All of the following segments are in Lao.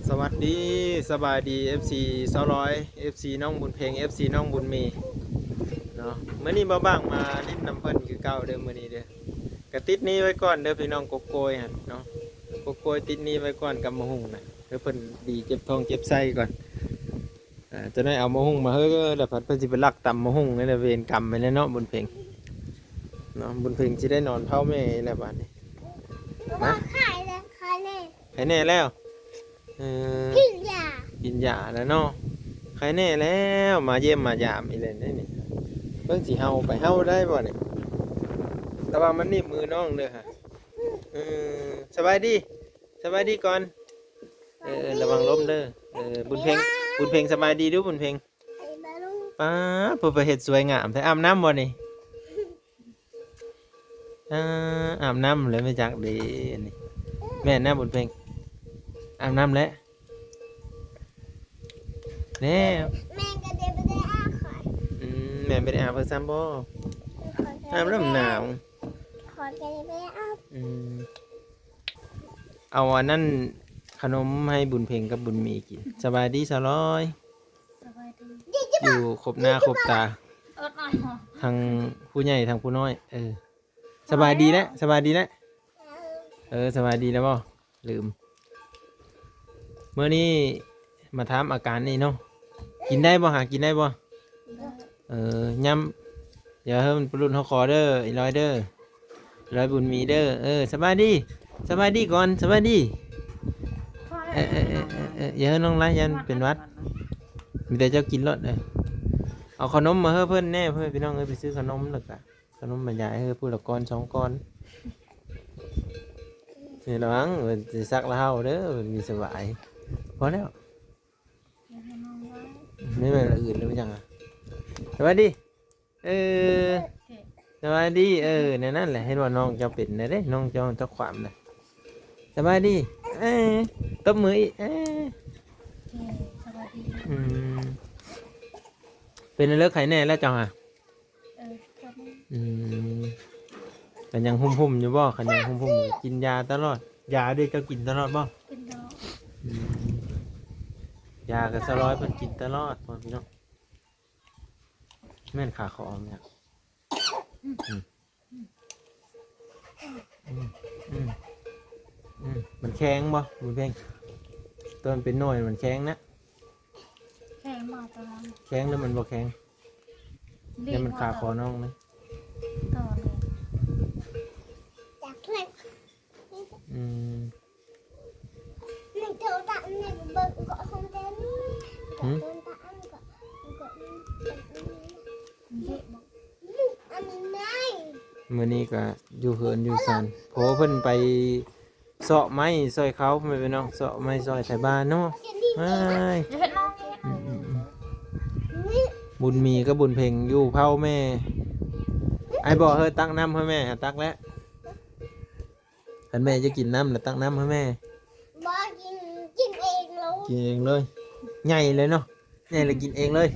ສະຫວັດດີ ສະບາຍດີ ເອັຟຊີ ຊາວລອຍ ເອັຟຊີ ນ້ອງບຸນເພັງ ເອັຟຊີ ນ້ອງບຸນມີເນາະ. ມື້ນີ້ບ່າວບາງມາຫຼິ້ນນຳເພິ່ນຄືເກົ່າເດີ ມື້ນີ້ເດີ. ກະຕິດໜີ້ໄວ້ກ່ອນເດີພີ່ນ້ອງ ກົກໂກຍຫັ້ນເນາະ, ກົກໂກຍຕິດໜີ້ໄວ້ກ່ອນກັບໝາກຫຸ່ງນະ ເດີ. ເພິ່ນດີເຈັບທ້ອງເຈັບໄສ້ກ່ອນ. ອ່າ ຈະໄດ້ເອົາໝາກຫຸ່ງມາເຮີ ແລ້ວພັດເພິ່ນຊິໄປລັກຕຳໝາກຫຸ່ງນີ້ແຫຼະ ເວນກຳໄປແລ້ວເນາະ ບຸນເພັງເນາະ. ບຸນເພັງຊິໄດ້ນອນເຝົ້າແມ່ແລ້ວບາດນີ້. ມາ ຂາຍແລ້ວ ຂາຍແນ່ ຂາຍແນ່ແລ້ວ. ເອີ ກິນຢາ ກິນຢາແລ້ວເນາະ. ຂາຍແນ່ແລ້ວ ມາຢ້ຽມມາຢາມອີກແລ້ວນີ້. ເບິ່ງຊິເຫົ່າໄປເຫົ່າໄດ້ບໍ່ນີ້? ລະວັງມັນໜີບມືນ້ອງເດີ. ເອີ ສະບາຍດີ ສະບາຍດີກ່ອນ. ເອີ ລະວັງລົ້ມເດີ. ເອີ ບຸນເພັງ ບຸນເພັງສະບາຍດີດູ ບຸນເພັງ. ປ້າດ ເພິ່ນໄປເຮັດສວຍງາມແທ້. ອາບນ້ຳບໍ່ນີ້? ອາ ອາບນ້ຳແລ້ວ ໄປຈັກເດນີ້. ແມ່ນນະ ບຸນເພັງ ອາບນ້ຳແລ້ວ. ແລ້ວ ແມ່ກໍໄດ້ ບໍ່ໄດ້ອາບຂ້ອຍ. ອືມ ແມ່ບໍ່ໄດ້ອາບເພິ່ນຊ້ຳບໍ່? ຂ້ອຍກໍ ອາບນ້ຳໜາວ. ຂ້ອຍກໍໄດ້ ບໍ່ໄດ້ອາບ. ອືມ ເອົາອັນນັ້ນ ຂະໜົມໃຫ້ບຸນເພັງກັບບຸນມີກິນ. ສະບາຍດີສາວລອຍ. ສະບາຍດີ. ຢູ່ຄົບໜ້າຄົບຕາ ທັງຜູ້ໃຫຍ່ທັງຜູ້ນ້ອຍ. ເອີ ສະບາຍດີແລ້ວ ສະບາຍດີແລ້ວ. ເອີ ສະບາຍດີແລ້ວບໍ່? ລືມ. ມື້ນີ້ມາຖາມອາການນີ້ເນາະ. ກິນໄດ້ບໍ່ຫາ? ກິນໄດ້ບໍ່? ເອີ ຍາມ ດຽວເຮີ້ ມັນປະລຸດເຮົາຂໍເດີ ອີຫຼອຍເດີ ອີຫຼອຍບຸນມີເດີ. ເອີ ສະບາຍດີ ສະບາຍດີກ່ອນ ສະບາຍດີ. ເອີ ເອີ ເອີ ເອີ ຢ່າເຮີ້ ນ້ອງລາຍ ຢ້ານເປັນຫວັດ. ມີແຕ່ເຈົ້າກິນໂລດ. ເອີ ເອົາຂະໜົມມາເຮີ້ເພິ່ນແດ່ ເພື່ອພີ່ນ້ອງເອີຍ ໄປຊື້ຂະໜົມ ແລ້ວກະຂະໜົມມາຢາຍເຮີ້ ຜູ້ລະກ້ອນສອງກ້ອນ. ນີ້ລະວັງ ເພິ່ນຊິສັກລະເຫົ່າເດີ ເພິ່ນມີສະບາຍ. ພໍແລ້ວ. ແມ່ນລະອື່ນຫຼືຫຍັງອະ? ສະບາຍດີ. ເອີ ສະບາຍດີ. ເອີ ແນວນັ້ນແຫຼະ ເຫັນວ່ານ້ອງເຈົ້າເປັນແນວໃດ ນ້ອງເຈົ້າ ເຈົ້າຄວາມນະ. ສະບາຍດີ. ເອີ ຕົບມືອີກ. ເອີ ສະບາຍດີ. ອືມ ເປັນເລີກໄຂ້ແນ່ແລ້ວເຈົ້າຫາ? ເອີ ອືມ ກໍຍັງຫຸ້ມໆຢູ່ບໍ່? ຄັນຍັງຫຸ້ມໆ ກິນຢາຕະຫຼອດ. ຢາເດ ເຈົ້າກິນຕະຫຼອດບໍ່? ກິນຕະຫຼອດ. ອືມ ຢາກໍສະລອຍເພິ່ນກິນຕະຫຼອດ ພໍ່ພີ່ນ້ອງ. ແມ່ນຂາຂອງເນຍ. ອືມ ອືມ ອືມ ອືມ ມັນແຂງບໍ່ ບຸນເພັງ? ຕອນເປັນນ້ອຍມັນແຂງນະ. ແຂງບໍ່? ຕອນແຂງຫຼືມັນບໍ່ແຂງ? ແລ້ວມັນຄາຄໍນ້ອງນະ. ຕອນ ອືມ ຫຶ? ມື້ນີ້ກໍຢູ່ເຮືອນຢູ່ຊານ ໂພເພິ່ນໄປເຊາະໄມ້ຊ່ອຍເຂົາ ພໍ່ແມ່ພີ່ນ້ອງ ເຊາະໄມ້ຊ່ອຍໄຖບ້ານເນາະ. ອ້າຍ ອືມໆໆ ບຸນມີກັບບຸນເພັງຢູ່ເຜົາແມ່. ອ້າຍບອກເຮີ ຕັກນ້ຳໃຫ້ແມ່ ຕັກແລ້ວ. ຄັນແມ່ຈະກິນນ້ຳລະຕັກນ້ຳໃຫ້ແມ່. ບໍ່ກິນ ກິນເອງໂລດ ກິນເອງເລີຍ. ໃຫຍ່ເລີຍເນາະ ໃຫຍ່ລະກິນເອງເລີຍ.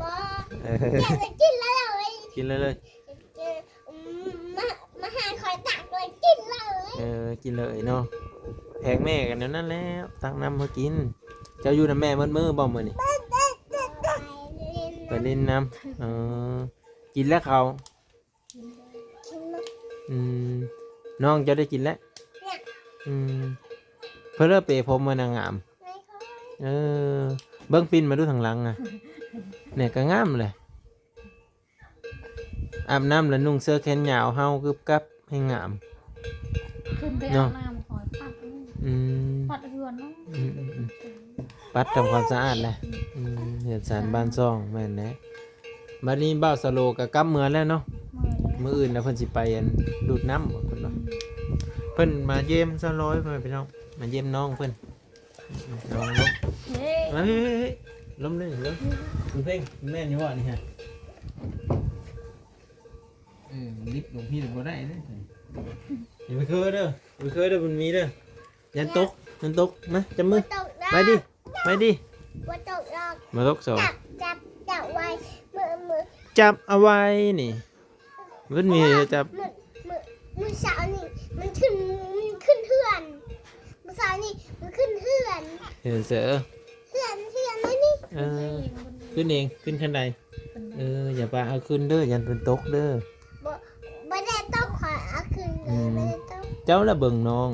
ບໍ່ ເອີ ໃຫຍ່ລະກິນເລີຍ ກິນເລີຍ ເລີຍ. ມາ ມາຫາຂ້ອຍຕັກເລີຍ ກິນເລີຍ. ເອີ ກິນເລີຍເນາະ ແພງແມ່ກໍແນວນັ້ນແຫຼະ ຕັກນ້ຳໃຫ້ກິນ. ເຈົ້າຢູ່ນຳແມ່ໝົດມື້ບໍ່ມື້ນີ້? ໄປຫຼິ້ນນຳ. ເອີ ກິນແລ້ວເຂົາ ອືມ ນ້ອງເຈົ້າໄດ້ກິນແລ້ວ. ອືມ ເພິ່ນເລີເປຜົມມານາງງາມ. ເອີ ເບິ່ງປິ່ນມາດູທາງຫຼັງນະ ແນ່ກໍງາມແຫຼະ. ອາບນ້ຳລະນຸ່ງເສື້ອແຂນຍາວເຫົ່າກຶບກັບໃຫ້ງາມ. ຂຶ້ນໄປອາບນ້ຳ ເນາະ ຄອຍປັດ. ອືມ ປັດເຮືອນເນາະ. ອືມໆໆ ປັດທຳຄວາມສະອາດແຫຼະ. ອືມ ເຮືອນຊານບ້ານຊ່ອງ ແມ່ນແຫຼະ. ບັດນີ້ບ່າວສະໂລກໍກັບເມືອແລ້ວເນາະ. ເມືອແລ້ວ ມື້ອື່ນນະເພິ່ນຊິໄປ ອັນ ດູດນ້ຳເພິ່ນວ່າ. ອືມ ເພິ່ນມາຢ້ຽມສາວລອຍ ພໍ່ແມ່ພີ່ນ້ອງ ມາຢ້ຽມນ້ອງເພິ່ນ. ລອງລົມ ເອີ ເອີ ເອີ ເອີ ລົມເດ້ ລົມ. ເພງ ແມ່ນຢູ່ບໍ່ນີ້ຮະ? ເອີ ລິບລົງພີ້ບໍ່ໄດ້ເດ້. ຢ່າໄປເຄີເດີ ຢ່າໄປເຄີເດີ ມັນມີເດີ. ຢ່າຕົກ ມັນຕົກ. ມາ ຈັບມື ໄປດິ ໄປດິ. ບໍ່ຕົກດອກ ບໍ່ຕົກ. ຈັບ ຈັບ ຈັບໄວ້ ມື ມື ຈັບເອົາໄວ້ນີ້. ມັນມີໃຫ້ຈັບ. ມື້ ມື້ ມື້ເຊົ້ານີ້ມັນຂຶ້ນ ມັນຂຶ້ນເຮືອນ. ມື້ ສາວນີ້ມັນຂຶ້ນເຮືອນ ເຮືອນເສີ ເຮືອນ ເຮືອນອັນນີ້ ເອີ ຂຶ້ນເອງ ຂຶ້ນຂັ້ນໃດ ເອີ ຢ່າປະເອົາຂຶ້ນເດີ ຢ້ານເພິ່ນຕົກເດີ ບໍ່ ບໍ່ໄດ້ຕົກ ຂ້ອຍເອົາຂຶ້ນເລີຍ ອືມ ບໍ່ໄດ້ຕົກ ເຈົ້າລະເບິ່ງນ້ອງ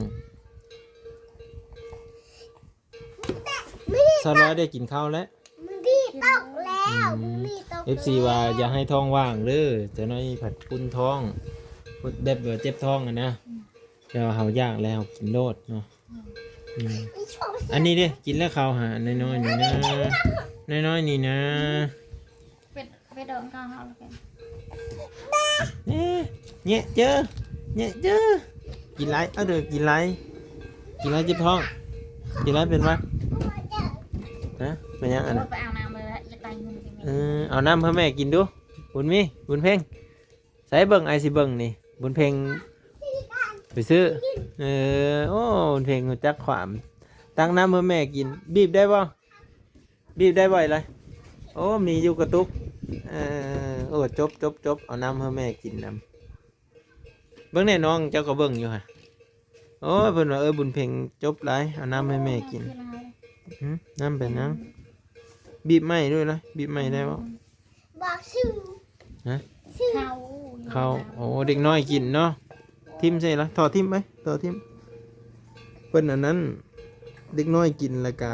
ສາວລອຍໄດ້ກິນເຂົ້າແລ້ວ ມັນດີຕົກແລ້ວ ອືມ ມັນດີຕົກ ເອັຟຊີ ແລ້ວ ວ່າຢ່າໃຫ້ທ້ອງວ່າງເດີ ຈາກໜ້ອຍພັດປຸ້ນທ້ອງ ແບບວ່າເຈັບທ້ອງຫັ້ນນະ ອືມ ແຕ່ວ່າເຮົາຢາກແລ້ວເຮົາກິນໂລດເນາະ ອືມ ອືມ ອັນນີ້ເດ້ ກິນແລ້ວເຂົ້າຫາ ນ້ອຍໆນີ້ນະ ນ້ອຍໆນີ້ນະ ເປັດ ເປັດດອກກາເຮົາແລ້ວກັນ ເອະ ແຍະເຈີ ແຍະເຈີ ກິນຫຼາຍ ເອົາເດີ ກິນຫຼາຍ ກິນຫຼາຍເຈັບທ້ອງ ກິນຫຼາຍເປັນຫວັດ ຮະ ແມ່ນຫຍັງອັນນັ້ນ ໄປເອົານ້ຳມາ ຢາກໄດ້ເງິນ ເອີ ເອົານ້ຳໃຫ້ແມ່ກິນດູ ບຸນມີ ບຸນເພັງ ໃສເບິ່ງ ອ້າຍຊິເບິ່ງນີ້ ບຸນເພັງໄປຊື້ ເອີ ໂອ້ ບຸນເພັງຮູ້ຈັກຂວາມ ຕັກນ້ຳໃຫ້ແມ່ກິນ ບີບໄດ້ບໍ່? ບີບໄດ້ບໍ່ອີ່ຫຼະ? ໂອ້ ມີຢູ່ກະຕຸກ ເອີ ໂອ້ ຈົບ ຈົບ ຈົບ ເອົານ້ຳໃຫ້ແມ່ກິນນຳ ເບິ່ງແດ່ ນ້ອງເຈົ້າກໍເບິ່ງຢູ່ຫະ ໂອ້ຍ ເພິ່ນວ່າ ເອີ ບຸນເພັງຈົບຫຼາຍ ເອົານ້ຳໃຫ້ແມ່ກິນ ຫຶ ນ້ຳເປັນຫຍັງ? ບີບໃໝ່ດ້ວຍລະ ບີບໃໝ່ໄດ້ບໍ່? ບອກຊື່ ຮະ? ຊື່ ເຂົ້າ ເຂົ້າ ໂອ້ ເດັກນ້ອຍກິນເນາະ ຖິ້ມໃສ່ລະ ຖອດຖິ້ມໄປ ຖອດຖິ້ມ ເພິ່ນອັນນັ້ນ ເດັກນ້ອຍກິນແລ້ວກະ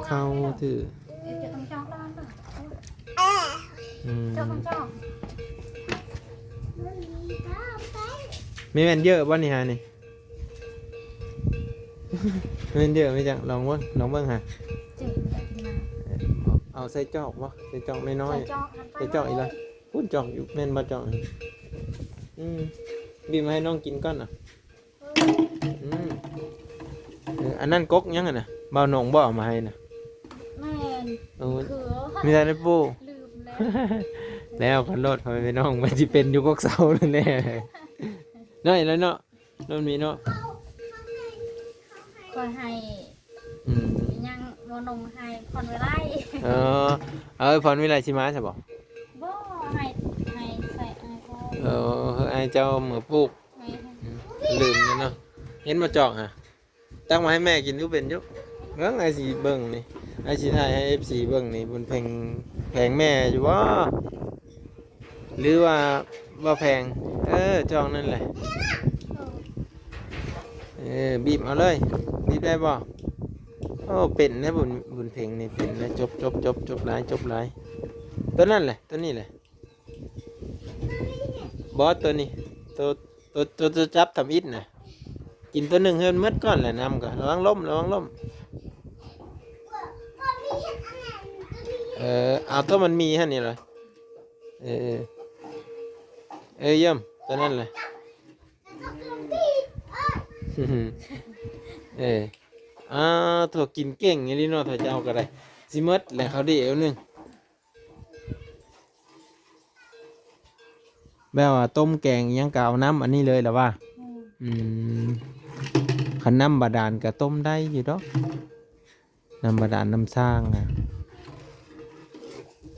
ເຂົ້າຖື ອືມ ມີແມ່ນເຢີບໍ່ນີ້ຫານີ້? ແມ່ນເດີ ແມ່ນຫຍັງ ລອງເບິ່ງ ລອງເບິ່ງຫາ ເອົາໃສ່ຈອກບໍ່? ໃສ່ຈອກນ້ອຍໆ ໃສ່ຈອກ ໃສ່ຈອກອີກແລ້ວ ພຸ້ນຈອກຢູ່ ແມ່ນບໍ່ຈອກ? ອືມ ບີບມາໃຫ້ນ້ອງກິນກ່ອນນະ ອືມ ເອີ ອັນນັ້ນກົກຫຍັງຫັ້ນນະ? ບ່າວໜົງບໍ່ເອົາມາໃຫ້ນະ? ແມ່ນ ເອີ ມີແຕ່ໃນປູ ລືມແລ້ວ ແລ້ວກັນໂລດ ພໍ່ແມ່ພີ່ນ້ອງ ມັນຊິເປັນຢູ່ກົກເຊົານັ້ນແຫຼະ ນ້ອຍແລ້ວເນາະ. ໂດນມີເນາະ ຂ້ອຍໃຫ້ ອືມ ຫຍັງບໍ່ນົມໃຫ້ຄອນເວໄລ ເອີ ເອີ ຄອນເວໄລຊິມາຊະບໍ່? ບໍ່ ໃຫ້ ໃຫ້ໃສ່ອ້າຍເຈົ້າ ເອີ ໃຫ້ອ້າຍເຈົ້າເມືອປູກ ໃຫ້ ອືມ ລືມແລ້ວເນາະ ເຫັນບໍ່ຈອກຫະ ຕັກມາໃຫ້ແມ່ກິນຢູ່ ເປັນຢູ່ ເບິ່ງ ອ້າຍຊິເບິ່ງນີ້ ອ້າຍຊິຖ່າຍໃຫ້ເອັຟຊີເບິ່ງນີ້ ບຸນເພັງແພງແມ່ຢູ່ບໍ່? ຫຼືວ່າບໍ່ແພງ ເອີ ຈອກນັ້ນແຫຼະ ເອີ ບີບເອົາເລີຍ ບີບໄດ້ບໍ່? ໂອ້ ເປັນແທ້ ບຸນ ບຸນເພັງນີ້ເປັນແທ້ ຈົບ ຈົບ ຈົບ ຈົບຫຼາຍ ຈົບຫຼາຍ ໂຕນັ້ນແຫຼະ ໂຕນີ້ແຫຼະ ບໍ່ ໂຕນີ້ ໂຕ ໂຕ ໂຕ ໂຕຈັບທຳອິດນະ ກິນໂຕໜຶ່ງໃຫ້ມັນໝົດກ່ອນແຫຼະ ນ້ຳກໍລະວັງລົ້ມ ລະວັງລົ້ມ ເອີ ເອົາໂຕມັນມີຫັ້ນນີ້ລະ ເອີ ເອີ ຢ້ຽມ ໂຕນັ້ນແຫຼະ ເອີ ອາ ໂທ້ ກິນເກັ່ງອີ່ຫຼີເນາະ ຖ້າເຈົ້າກໍໄດ້ ຊິໝົດແຫຼະ ເຂົ້າດີເອວໜຶ່ງ ແບບວ່າຕົ້ມແກງອີ່ຫຍັງກໍເອົານ້ຳອັນນີ້ເລີຍລະວ່າ ອືມ ອືມ ຄັນນ້ຳບາດານກໍຕົ້ມໄດ້ຢູ່ດອກ ນ້ຳບາດານ ນ້ຳສ້າງນະ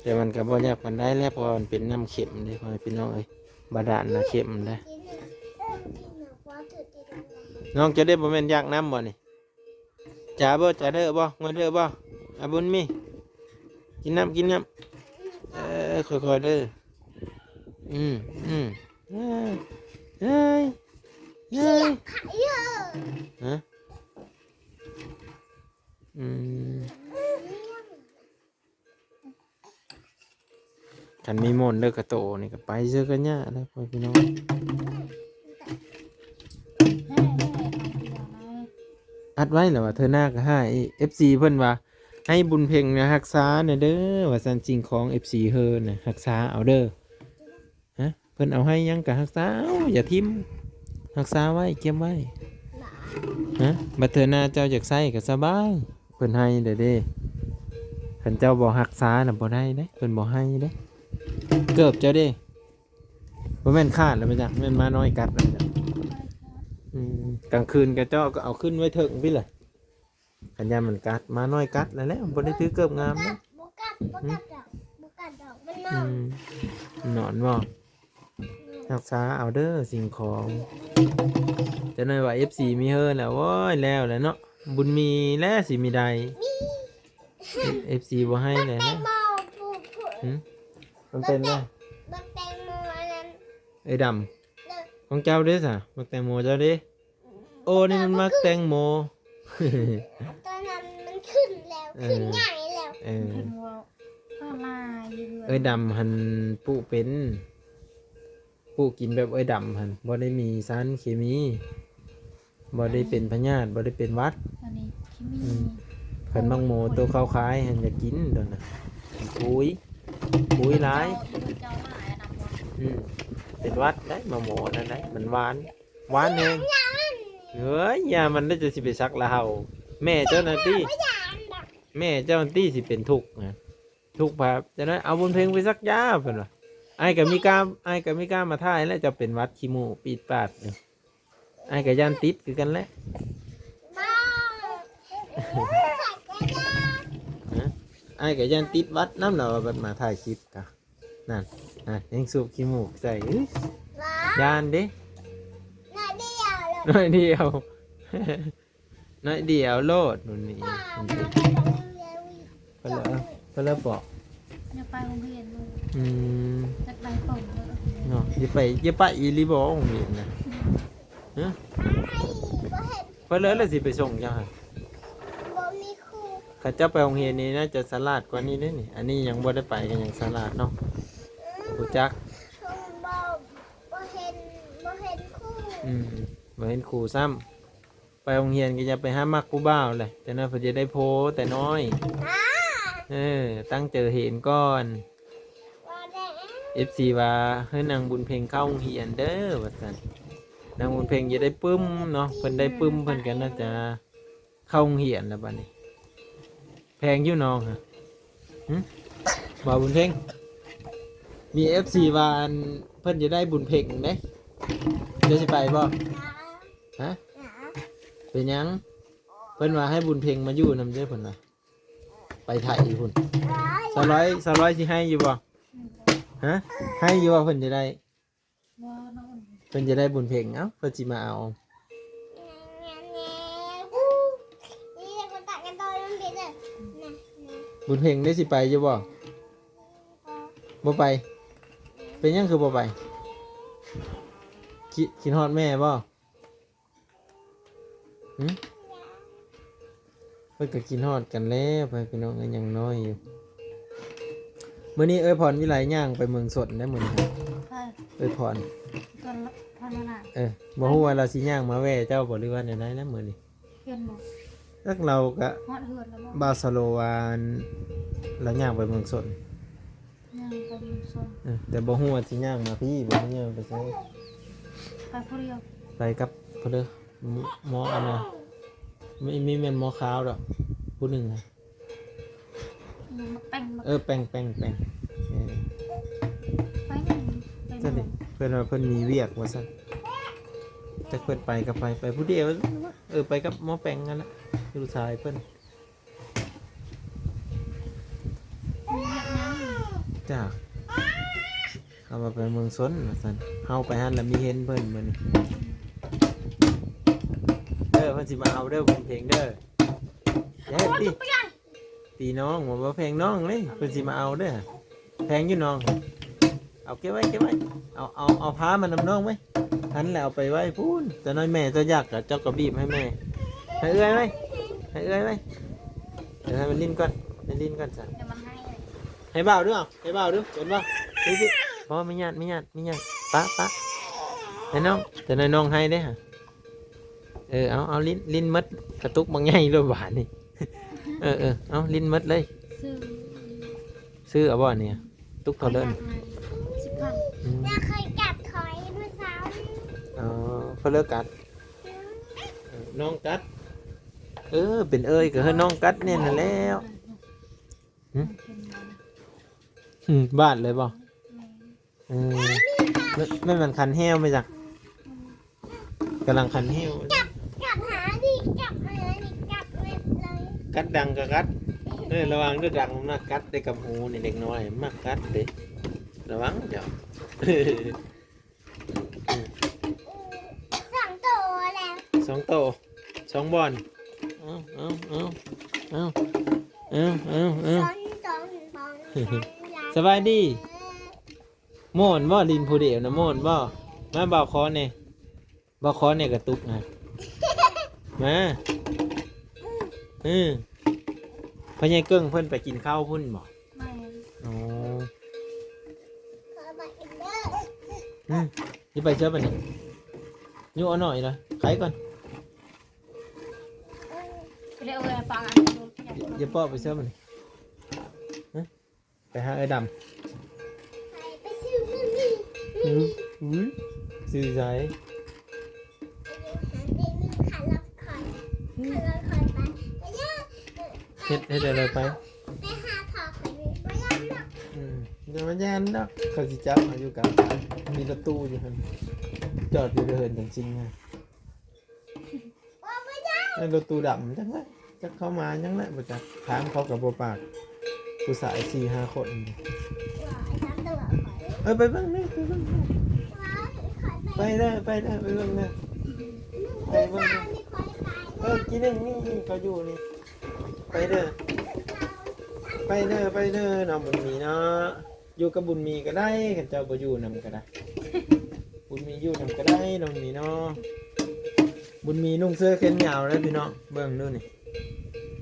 ແຕ່ມັນກໍບໍ່ຍາກປານໃດແຫຼະ ເພາະວ່າມັນເປັນນ້ຳເຄັມເດ້ ພໍ່ແມ່ພີ່ນ້ອງເອີຍ ບາດານນະເຄັມເດ້. ນ້ອງເຈົ້າເດ້ ບໍ່ແມ່ນຢາກນ້ຳບໍ່ນີ້? ຈາບໍ່ ຈາເດີບໍ່ ງວດເດີບໍ່ ອາບຸນມີ ກິນນ້ຳ ກິນນ້ຳ ເອີ ຄ່ອຍໆເດີ ອືມ ອືມ ເອີຍ ເອີຍ ຮະ ອືມ. ຄັນມີໂມນເລີກກະໂຕນີ້ກໍໄປເຊີກະຍະແລ້ວ ພໍ່ພີ່ນ້ອງ ອັດໄວ້ແລ້ວວ່າເທື່ອໜ້າກໍຫາອີກ ເອັຟຊີເພິ່ນວ່າ ໃຫ້ບຸນເພັງນະຮັກສາແດ່ເດີ ວ່າຊັ້ນ ສິ່ງຂອງເອັຟຊີເຮີນະ ຮັກສາເອົາເດີ ຮະ ເພິ່ນເອົາໃຫ້ຫຍັງກໍຮັກສາເອົາ ຢ່າຖິ້ມ ຮັກສາໄວ້ ກຽມໄວ້ ຮະ ບັດເທື່ອໜ້າເຈົ້າຢາກໃຊ້ກໍສະບາຍ ເພິ່ນໃຫ້ແລ້ວເດ້ ຄັນເຈົ້າບໍ່ຮັກສານະບໍ່ໄດ້ເດ້ ເພິ່ນບໍ່ໃຫ້ເດ້ ເກີບເຈົ້າເດ້ ບໍ່ແມ່ນຂາດແລ້ວບໍ່ຈັກ ແມ່ນໝານ້ອຍກັດແລ້ວບໍ່ຈັກ ອືມ ກາງຄືນກໍເຈົ້າກໍເອົາຂຶ້ນໄວ້ເທິງພີ້ລະ ຄັນຢ້ານມັນກັດ ໝານ້ອຍກັດແລ້ວແຫຼະ ບໍ່ໄດ້ຖືເກີບງາມເດ້ ບໍ່ກັດ ບໍ່ກັດດອກ ບໍ່ກັດດອກ ມັນນອນ ອືມ ນອນບໍ່? ອືມ ຮັກສາເອົາເດີສິ່ງຂອງ ຈັກໜ້ອຍວ່າເອັຟຊີມີເຮີນແລ້ວ ໂອ້ຍ ແລ້ວແຫຼະເນາະ ບຸນມີແຫຼະຊິມີໄດ້ ມີ ເອັຟຊີບໍ່ໃຫ້ແຫຼະ ບັກແຕງໂມ ຜູ້ ຜູ້ ຫຶ? ມັນເປັນຫຍັງ? ບັກແຕງໂມອັນນັ້ນ ເອີຍດຳ ເອີ ຂອງເຈົ້າເດ້ສະ ບັກແຕງໂມເຈົ້າເດ້? ໂອ້ ນີ້ມັນໝາກແຕງໂມ ຕອນນັ້ນມັນຂຶ້ນແລ້ວ ເອີ ຂຶ້ນໃຫຍ່ແລ້ວ ເອີ ມັນຂຶ້ນແລ້ວ ເອີຍດຳຫັ້ນປູກເປັນ ປູກກິນແບບເອີຍດຳຫັ້ນ ບໍ່ໄດ້ມີສານເຄມີ ບໍ່ໄດ້ເປັນພະຍາດ ບໍ່ໄດ້ເປັນຫວັດ ອັນນີ້ເຄມີ ອືມ ຄັນໝາກໂມໂຕຂາວຄາຍຫັ້ນ ຢ່າກິນໂດນນະ ປຸຍ ປຸຍຫຼາຍ ເຈົ້າ ເຈົ້າຫຼາຍອັນນັ້ນບໍ່ ອືມ ເປັນຫວັດໄດ໋ ໝາກໂມນັ້ນໄດ໋ ມັນຫວານ ຫວານແຮງ ເອີຍ ຢ່າມັນເດີ ຈະຊິໄປສັກລະເຫົ່າ ແມ່ເຈົ້ານັ້ນຕິ ແມ່ເຈົ້ານັ້ນຕິຊິເປັນທຸກນະ ທຸກພາ ຈັ່ງນັ້ນເອົາບຸນເພັງໄປສັກຢາເພິ່ນວ່າ ອ້າຍກໍມີກ້າ ອ້າຍກໍມີກ້າມາຖ່າຍແລ້ວ ເຈົ້າເປັນຫວັດຂີ້ມູກປີດປາດຢູ່ ອ້າຍກໍຢ້ານຕິດຄືກັນແຫຼະ ຮະ ອ້າຍກໍຢ້ານຕິດຫວັດນຳ ລາວວ່າບັດມາຖ່າຍຄລິບກະ ນັ້ນ ນັ້ນ ຍັງສູບຂີ້ມູກໃສ່ ອື ຢ້ານເດ້ ໜ້ອຍດຽວ ໜ້ອຍດຽວ ໜ້ອຍດຽວໂລດ ໜູນີ້ ເພິ່ນເລີຍ ເພິ່ນເລີຍເບາະ ຢາກໄປໂຮງຮຽນຢູ່ ອືມ ຢາກໄປປອງເນາະ ຢ່າໄປ ຢ່າໄປອີ່ຫຼີບໍ່ໂຮງຮຽນນະ ຮະ ເພິ່ນເລີຍ ແລ້ວຊິໄປສົ່ງເຈົ້າຫັ້ນ ບໍ່ມີຄູ ຄັນເຈົ້າໄປໂຮງຮຽນນີ້ໜ້າຈະສະຫຼາດກວ່ານີ້ເດ້ນີ້ ອັນນີ້ຍັງບໍ່ໄດ້ໄປກໍຍັງສະຫຼາດເນາະ ອືມ ຮູ້ຈັກ ບໍ່ ບໍ່ເຫັນ ບໍ່ເຫັນຄູ ອືມ ບໍ່ເຫັນຄູຊ້ຳ ໄປໂຮງຮຽນກໍຢ່າໄປຫາມັກຜູ້ບ່າວແຫຼະ ຈັ່ງນັ້ນເພິ່ນຈະໄດ້ໂພແຕ່ນ້ອຍ ເອີ ຕັ້ງໃຈຮຽນກ່ອນ ເອັຟຊີວ່າ ໃຫ້ນາງບຸນເພັງເຂົ້າໂຮງຮຽນເດີ ວ່າຊັ້ນ ນາງບຸນເພັງຈະໄດ້ປຶ້ມເນາະ ເພິ່ນໄດ້ປຶ້ມ ເພິ່ນກໍໜ້າຈະເຂົ້າໂຮງຮຽນແລ້ວບັດນີ້ ແພງຢູ່ນ້ອງ ຫະ ຫຶ ບໍ່ບຸນເພັງ ມີເອັຟຊີວ່າ ອັນ ເພິ່ນຈະໄດ້ບຸນເພັງເດ້ ເຈົ້າຊິໄປບໍ່? ຫະ ເປັນຫຍັງ? ເພິ່ນວ່າໃຫ້ບຸນເພັງມາຢູ່ນຳເດ້ ເພິ່ນວ່າ ໄປໄທພຸ້ນ ສາວລອຍ ສາວລອຍຊິໃຫ້ຢູ່ບໍ່? ຫະ ໃຫ້ຢູ່ບໍ່? ເພິ່ນຈະໄດ້ ບໍ່ ນ້ອງ ເພິ່ນຈະໄດ້ບຸນເພັງ ເອົ້າ ເພິ່ນຊິມາເອົາ ບຸນເພັງໄດ້ຊິໄປຢູ່ບໍ່? ບໍ່ໄປ ເປັນຫຍັງຄືບໍ່ໄປ? ຄິດ ຄິດຮອດແມ່ບໍ່? ຫຶ ເພິ່ນກໍຄິດຮອດກັນແລ້ວ ພໍ່ແມ່ພີ່ນ້ອງເອີຍ ຍັງນ້ອຍຢູ່ ມື້ນີ້ເອື້ອຍພອນວິໄລຍ່າງໄປເມືອງຊົນໄດ໋ມື້ນີ້ ໃຜ? ເອື້ອຍພອນ ເອີ ບໍ່ຮູ້ວ່າລາວຊິຍ່າງມາແວ່ເຈົ້າບໍ່ ຫຼືວ່າແນວໃດນະມື້ນີ້ ເຫັນບໍ່? ຈັກ ລາວກະ ຮອດເຮືອນແລ້ວບໍ່? ບ່າວສະໂລວ່າ ລາວຍ່າງໄປເມືອງຊົນ ຍ່າງໄປເມືອງຊົນ ເອີ ແຕ່ບໍ່ຮູ້ວ່າຊິຍ່າງມາພີ້ບໍ່ ຫຼືຍ່າງໄປໃສ ໄປຜູ້ດຽວ ໄປກັບຜູ້ເດີ ໝໍ ໝໍອັນນະ ມີ ມີແມ່ນໝໍຂາວດອກ ຜູ້ໜຶ່ງນະ ໝໍແປ້ງ ເອີ ແປ້ງ ແປ້ງ ແປ້ງ ເອີ ໄປຫຍັງ? ໄປ ຊັ້ນເດ ເພິ່ນວ່າເພິ່ນມີວຽກວ່າຊັ້ນ ຈັກເພິ່ນໄປກໍໄປ ໄປຜູ້ດຽວ ເອີ ໄປກັບໝໍແປ້ງຫັ້ນລະ ລູກຊາຍເພິ່ນ ຈັກ ເຂົາວ່າໄປເມືອງຊົນວ່າຊັ້ນ ເຮົາໄປຫັ້ນລະມີເຫັນເພິ່ນມື້ນີ້ ເດີ ເພິ່ນຊິມາເອົາເດີ ບຸນເພັງເດີ ຢ່າເຮັດຕິ ຕີນ້ອງ ບໍ່ ບໍ່ແພງນ້ອງເລີຍ ເພິ່ນຊິມາເອົາເດີ ແພງຢູ່ນ້ອງ ເອົາເກັບໄວ້ ເກັບໄວ້ ເອົາ ເອົາ ເອົາພາມານຳນ້ອງໄວ້ ຫັ້ນແຫຼະ ເອົາໄປໄວ້ພຸ້ນ ຈັກໜ້ອຍແມ່ເຈົ້າຢາກ ເຈົ້າກໍບີບໃຫ້ແມ່ ໃຫ້ເອື້ອຍໄວ້ ໃຫ້ເອື້ອຍໄວ້ ເອີ ໃຫ້ມັນຫຼິ້ນກ່ອນ ໃຫ້ຫຼິ້ນກ່ອນຊະ ໃຫ້ບ່າວດູ ເອົາ ໃຫ້ບ່າວດູ ເຫັນບໍ່ ນີ້ ບໍ່ ມີຍາດ ມີຍາດ ມີຍາດ ປະ ປະ ໃຫ້ນ້ອງ ຈັກໜ້ອຍນ້ອງໃຫ້ເດ້ ເອີ ເອົາ ເອົາ ຫຼິ້ນ ຫຼິ້ນໝົດ ກະຕຸກບັກໃຫຍ່ໂລດບາດນີ້ ເອີ ເອີ ເອົາ ຫຼິ້ນໝົດເລີຍ ຊື້ ຊື້ເອົາບໍ່ນີ້ ຕຸກເທົ່າເດີ ສິບພັນ ອືມ ແມ່ເຄີຍກັດຂ້ອຍມື້ເຊົ້ານີ້ ອໍ ເພິ່ນເລີຍກັດ ອືມ ເອີ ນ້ອງກັດ ເອີ ເປັນເອີຍກໍເອີ້ນນ້ອງກັດແນ່ນະແລ້ວ ຫຶ ຫຶ ບາດເລີຍບໍ່? ອືມ ເອີ ແມ່ນ ແມ່ນມັນຄັນແຮ້ວແມ່ນຈັກ ອືມ ກຳລັງຄັນແຮ້ວ ກັດ ກັດຫານີ້ ກັດຫານີ້ ກັດເລັບເລີຍ ກັດດັງກໍກັດ ເອີ ລະວັງເດີ ດັງມັນມາກັດໄດ້ກັບຫູນີ້ ເດັກນ້ອຍມັກກັດເດ້ ລະວັງເຈົ້າ ສອງໂຕແລ້ວ ສອງໂຕ ສອງບ່ອນ ເອົາ ເອົາ ເອົາ ເອົາ ເອົາ ເອົາ ເອົາ ສອງ ສອງ ສອງ ສອງ ສະບາຍດີ. ມ່ວນບໍ່? ຫຼິ້ນຜູ້ດຽວນະ ມ່ວນບໍ່? ມາ ບ່າວຂໍແດ່ ບ່າວຂໍແດ່ກະຕຸກນະ ມາ. ອື ພໍ່ໃຫຍ່ເກິ່ງເພິ່ນໄປກິນເຂົ້າພຸ້ນບໍ່? ແມ່ນ. ອໍ ອື ຊິໄປໃສບັດນີ້? ຢູ່ເອົາໜ້ອຍລະ ໄຂກ່ອນ. ເອີ ໄປເລີຍ ເອົາໄວ້ຟັງອັນ ຢ່າ ຢ່າເປາະ ໄປໃສບັດນີ້? ຮະ ໄປຫາເອື້ອຍດຳ. ໄປຊື້ມື້ນີ້ ອື ອຸ້ຍ ຊື້ໃສ? ເຮັດ ເຮັດອະໄລໄປ? ໄປຫາພໍ່ຂ້ອຍ ບໍ່ຢ້ານດອກ. ອື ຢ່າມາຢ້ານດອກ ເຂົາຊິຈັບເຮົາຢູ່ກາງທາງ. ມີລົດຕູ້ຢູ່ຫັ້ນ ຈອດຢູ່ເດີ່ນຈັ່ງຊີ້ນະ. ໂອ້ ບໍ່ໄດ້ ນັ້ນລົດຕູ້ດຳ ຈັກແຫຼະ ຈັກເຂົາມາຫຍັງແຫຼະ ບໍ່ຈັກ. ຖາມເຂົາກໍບໍ່ປາກ ຜູ້ຊາຍສີ່ຫ້າຄົນ. ເອີ ໄປເບິ່ງເດີ ໄປເບິ່ງເດີ ໄປເດີ ໄປເດີ ໄປເບິ່ງເດີ ໄປເບິ່ງເດີ. ເອີ ກີ້ໜຶ່ງນີ້ ນີ້ ເຂົາຢູ່ນີ້ ໄປເດີ ໄປເດີ ໄປເດີ ນ້ອງບຸນມີເນາະ. ຢູ່ກັບບຸນມີກໍໄດ້ ຄັນເຈົ້າບໍ່ຢູ່ນຳກໍໄດ້ ບຸນມີຢູ່ນຳກໍໄດ້ ນ້ອງມີເນາະ. ບຸນມີນຸ່ງເສື້ອແຂນຍາວເດ້ພີ່ນ້ອງ ເບິ່ງດູນີ້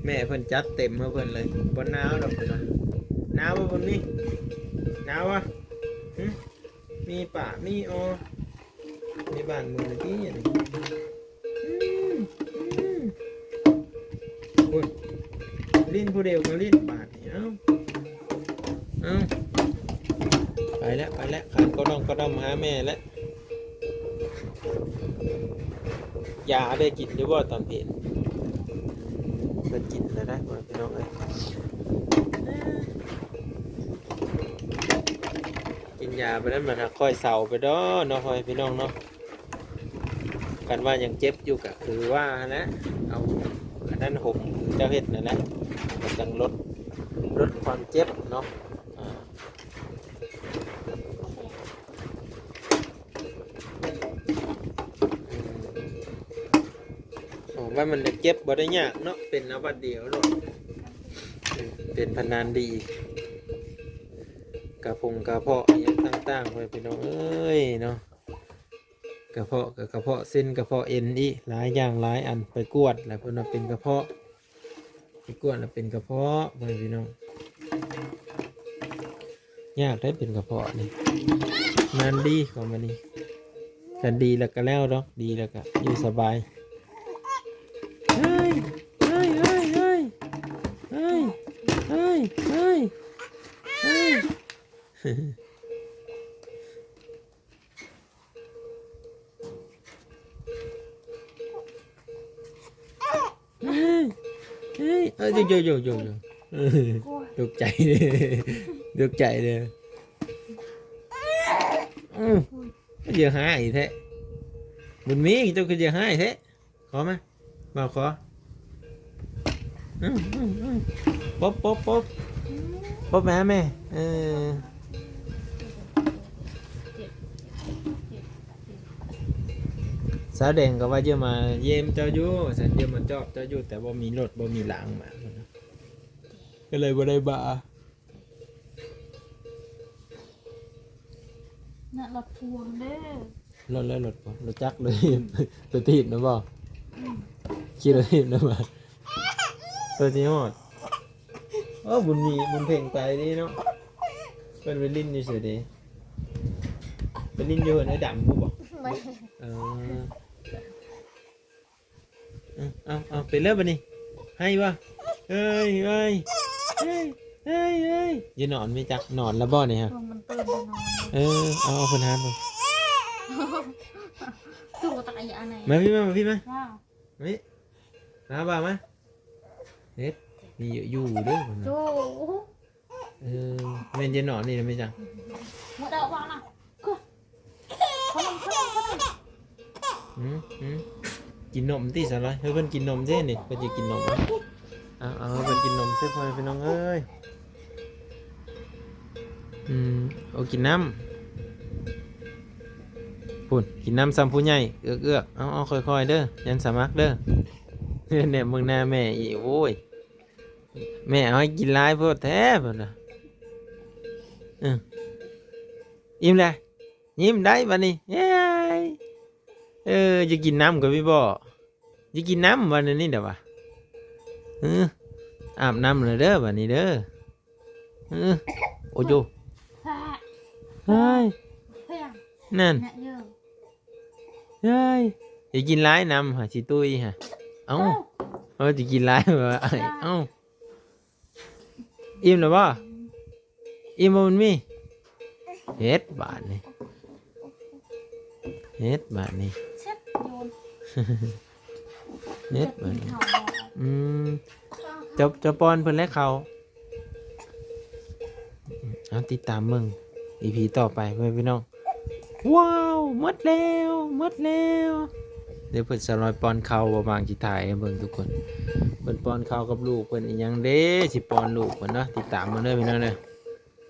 ແມ່ເພິ່ນຈັດເຕັມໃຫ້ເພິ່ນເລີຍ ບໍ່ໜາວດອກພີ່ນ້ອງ. ໜາວບໍ່ບຸນມີ? ໜາວບໍ່? ຫຶ ມີປາ ມີອໍ ໃນບ້ານເມືອງນີ້ຕິ ອັນນີ້ ອືມ ອືມ ໂອ້ຍ ຫຼິ້ນຜູ້ດຽວກໍຫຼິ້ນບາດນີ້. ເອົ້າ ເອົ້າ ໄປແລ້ວ ໄປແລ້ວ ຄານກໍດອງກະດອມຫາແມ່ແລ້ວ. ຢາໄດ້ກິນຢູ່ບໍ່ຕອນເພນ? ໄດ້ກິນແລ້ວໄດ໋ ພໍ່ແມ່ພີ່ນ້ອງເອີຍ. ກິນຢາໄປນັ້ນມັນຫາກຄ່ອຍເຊົາໄປດອກເນາະ ພໍ່ແມ່ພີ່ນ້ອງເນາະ. ຄັນວ່າຍັງເຈັບຢູ່ກະຄືວ່າຫັ້ນແຫຼະ ເອົາອັນນັ້ນຫົ່ມຄືເຈົ້າເຮັດນັ້ນແຫຼະ ມັນກະຈັ່ງລົດ ລົດຄວາມເຈັບເນາະ. ອາ ອືມ ໂອ້ ວ່າມັນຈະເຈັບບໍ່ໄດ້ຍາກເນາະ ເປັນເອົາບັດດຽວໂລດ ເປັນພັນນານດີ. ກະພົງກະເພາະອີ່ຫຍັງຕ່າງໆ ພໍ່ແມ່ພີ່ນ້ອງເອີຍເນາະ. ກະເພາະ ກະ ກະເພາະເສັ້ນ ກະເພາະເອັນອີກ ຫຼາຍຢ່າງຫຼາຍອັນ. ໄປກວດແລ້ວເພິ່ນວ່າເປັນກະເພາະ ໄປກວດແລ້ວເປັນກະເພາະ ພໍ່ແມ່ພີ່ນ້ອງ. ຍາກໄດ໋ເປັນກະເພາະນີ້ ນານດີຂອງມັນນີ້. ຄັນດີແລ້ວກະແລ້ວດອກ ດີແລ້ວກະຢູ່ສະບາຍ. ເຮີ້ຍ ເຮີ້ຍ ເຮີ້ຍ ເຮີ້ຍ ເຮີ້ຍ. ເຮີ້ຍ ເຮີ້ຍ ເອີ ໂຢ ໂຢ ໂຢ ໂຢ ໂຢ ໂອ້ຍ ຕົກໃຈເດ້ ຕົກໃຈເດ້. ອື ເຫຍື່ອຮ້າຍແທ້ ບຸນມີ ເຈົ້າຄືເຫຍື່ອຮ້າຍແທ້. ຂໍມາ ບ່າວຂໍ ອືມ ອືມ ອືມ ປົບ ປົບ ປົບ ປົບໄປຫາແມ່. ເອີ ສາວແດງກໍວ່າຈະມາຢ້ຽມເຈົ້າຢູ່ ວ່າຊັ້ນ ຈະມາຈອບເຈົ້າຢູ່ ແຕ່ບໍ່ມີລົດ ບໍ່ມີລາງມາ ກໍເລີຍບໍ່ໄດ້ມາ. ນະ ລົດພວງເດີ ລົດແລ້ວ ລົດ ລົດຈັກເລີຍ ລົດຖີບນະບໍ່? ອືມ ຂີ່ລົດຖີບນະບໍ່? ເພິ່ນຊິຮອດ. ໂອ້ ບຸນມີ ບຸນເພັງໄປເດ້ເນາະ ເພິ່ນໄປຫຼິ້ນຢູ່ໃສເດ້? ໄປຫຼິ້ນຢູ່ເຮືອນອ້າຍດຳພຸ້ນບໍ່? ບໍ່ ເອີ. ເອົາ ເອົາ ເອົາ ເປັນແລ້ວບັດນີ້ ໄຫ້ບໍ່? ເອີຍ ເອີຍ ເອີຍ ເອີຍ ເອີຍ ຢ່ານອນແມ່ຈັກ ນອນແລ້ວບໍ່ນີ້ຮະ? ມັນຕື່ນແລ້ວນອນ. ເອີ ເອົາ ເອົາເພິ່ນຫາເບິ່ງ ຕູ້ຕາຍອັນໃດ. ມາພີ້ມາ ມາພີ້ມາ ມາພີ້ ມາບ່າວມາ. ເຮັດ ມີຢູ່ເດີ ຕູ້. ເອີ ແມ່ນຈະນອນນີ້ນະແມ່ຈັງ. ໝົດແລ້ວວ່ານະ ຄື ຂະໜົມ ຂະໜົມ ຂະໜົມ. ອືມ ອືມ ກິນນົມຕິສາວລອຍ. ເຮີ້ຍ ເພິ່ນກິນນົມເດ້ນີ້ ເພິ່ນຈະກິນນົມ. ເອົາ ເອົາ ເພິ່ນກິນນົມເດີ ພໍ່ແມ່ພີ່ນ້ອງເອີຍ. ອືມ ໂອ້ ກິນນ້ຳ ພຸ້ນ ກິນນ້ຳສ່ຳຜູ້ໃຫຍ່ ເອືອກໆ. ເອົາ ເອົາ ຄ່ອຍໆເດີ ຢ່າສະໝັກເດີ. ແນມເບິ່ງໜ້າແມ່ອີກ. ໂອ້ຍ ແມ່ເອົາໃຫ້ກິນຫຼາຍໂພດແທ້ ເພິ່ນວ່າ. ເອີ ອີ່ມແລ້ວ ຍິ້ມໄດ້ບັດນີ້. ເອີຍ ເອີ ຢາກກິນນ້ຳກໍມີບໍ່? ຢາກກິນນ້ຳບັດນີ້ເດ້ອວ່າ. ເອີ ອາບນ້ຳແລ້ວເດີບັດນີ້ເດີ. ເອີ ໂອ້ໂຢ ເຮີ້ຍ ນັ້ນ ເຮີ້ຍ ຢາກກິນຫຼາຍນ້ຳຫາ ຊິຕຸ້ຍຫາ. ເອົ້າ ເອີ ຊິກິນຫຼາຍວ່າ. ເອົ້າ ອີ່ມແລ້ວບໍ່? ອີ່ມບໍ່? ມັນມີ ເຮັດບາດນີ້ ເຮັດບາດນີ້ ເຊັດໂຍນ ເຮັດບາດນີ້. ອືມ ເຈົ້າ ເຈົ້າປ້ອນເພິ່ນແລ້ວເຂົ້າ. ເອົາ ຕິດຕາມເບິ່ງ ອີພີ ຕໍ່ໄປ ພໍ່ແມ່ພີ່ນ້ອງ. ວ້າວ ໝົດແລ້ວ ໝົດແລ້ວ. ດຽວເພິ່ນສາວນ້ອຍປ້ອນເຂົ້າບໍ່ ບາງຊິຖ່າຍໃຫ້ເບິ່ງທຸກຄົນ. ເພິ່ນປ້ອນເຂົ້າກັບລູກເພິ່ນອີ່ຫຍັງເດ້ ຊິປ້ອນລູກເພິ່ນເນາະ. ຕິດຕາມເບິ່ງເດີພີ່ນ້ອງເດີ.